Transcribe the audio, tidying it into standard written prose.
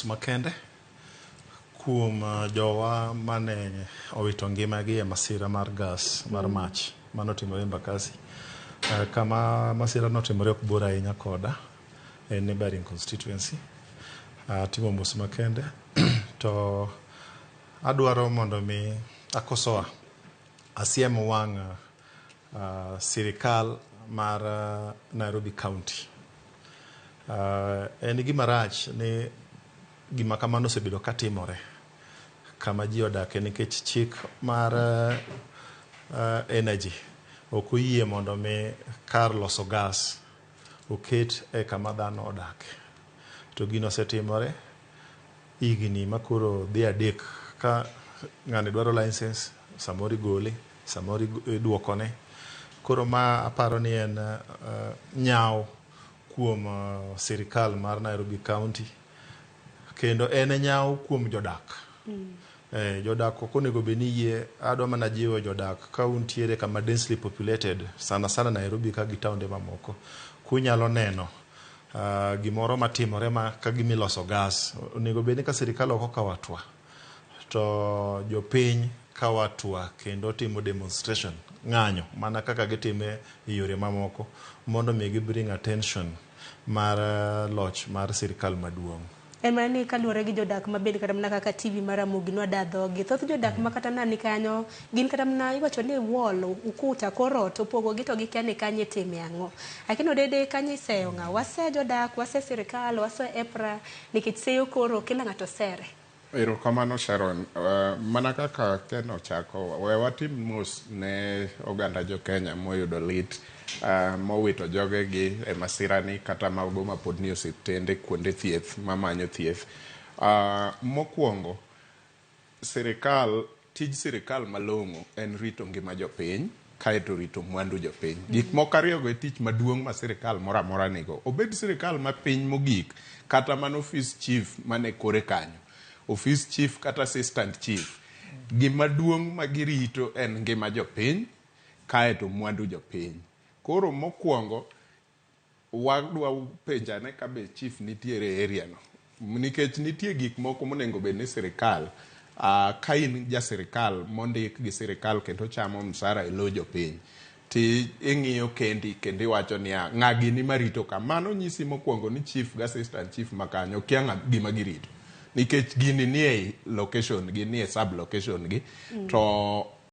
mos makende kuom jowa mane owito ngimagi e masira mar gas mar mach mane otimore Embakasi. Kama masira notimore ok bor ahinya koda, en neighboring constituency. Atimo mos makende to adwaro mondo mi akosoa asiem wang' sirikal mar Nairobi County. En gima rach ni gima kamano osebedo katimore kama ji odake nikech chik mar energy ok oyie mondo mi kar loso gas oket e kama dhano odake. To gino osetimore higni makoro dhi adek ka ng'ani dwaro license samoro igole samoro iduokone. Koro ma aparo ni en nyawo kuom sirikal mar Nairobi County kendo en nyawo kuom jodak. Jodak ok onego bed ni yie adwa mana jiwo jodak ka untiere kama densely populated sana sana Nairobi ka gi taonde mamoko kunyalo neno gimoro matimore ma ka gima iloso gas onego bed ni ka sirikal ok okawo hatua to jopiny kawo hatua kendo timo demonstration ng'anyo mana kaka gitime e yore mamoko mondo mi gi bring attention mar loch mar sirikal maduong'. En mana ni kaluwore gi jodak mabende kata mana kaka TV mar Ramogi nwada dhogi. Thoth jodak ma kata nani kanyo gin kata mana iwacho ni wall, ukuta, kor ot opogogi to gikia ni kanye itime ang'o. Lakini Odede kanyo iseyo ng'a? Wase jodak, wase sirikal, wase EPRA nikech seyo koro kila ng'ato sere. Erokamano Sharon. Mana kaka Ken ochako, we watim mos ne oganda jo Kenya moyudo lit mowito jogegi e masirani kata mago mapod nie osiptende kuonde thieth mamanyo thieth. Mokwongo, sirikal, tij sirikal malong'o en rito ngima jopiny kaeto rito mwandu jopiny. Gik moko ariyogo e tich maduong' ma sirikal moro amora nigo. Obed sirikal ma piny mogik kata mana ofis chief mane kore kanyo, ofis chief kata assistant chief, gima duong' ma girito en ngima jopiny kaeto mwandu jopiny. Koro mokwongo wadwa penjane ka be chief nitiere e area no. Nikech nitie gik moko monego bed ni sirikal ka in ja sirikal mondik gi sirikal kendo chamo msara e lo jopiny ti ing'iyo kendi kendo iwacho niya ng'a gini marito ka. Mano nyisi mokwongo ni chief gi assistant chief ma kanyo kia ng'a gima girito. Nikech gini nie location gi, nie sub location gi to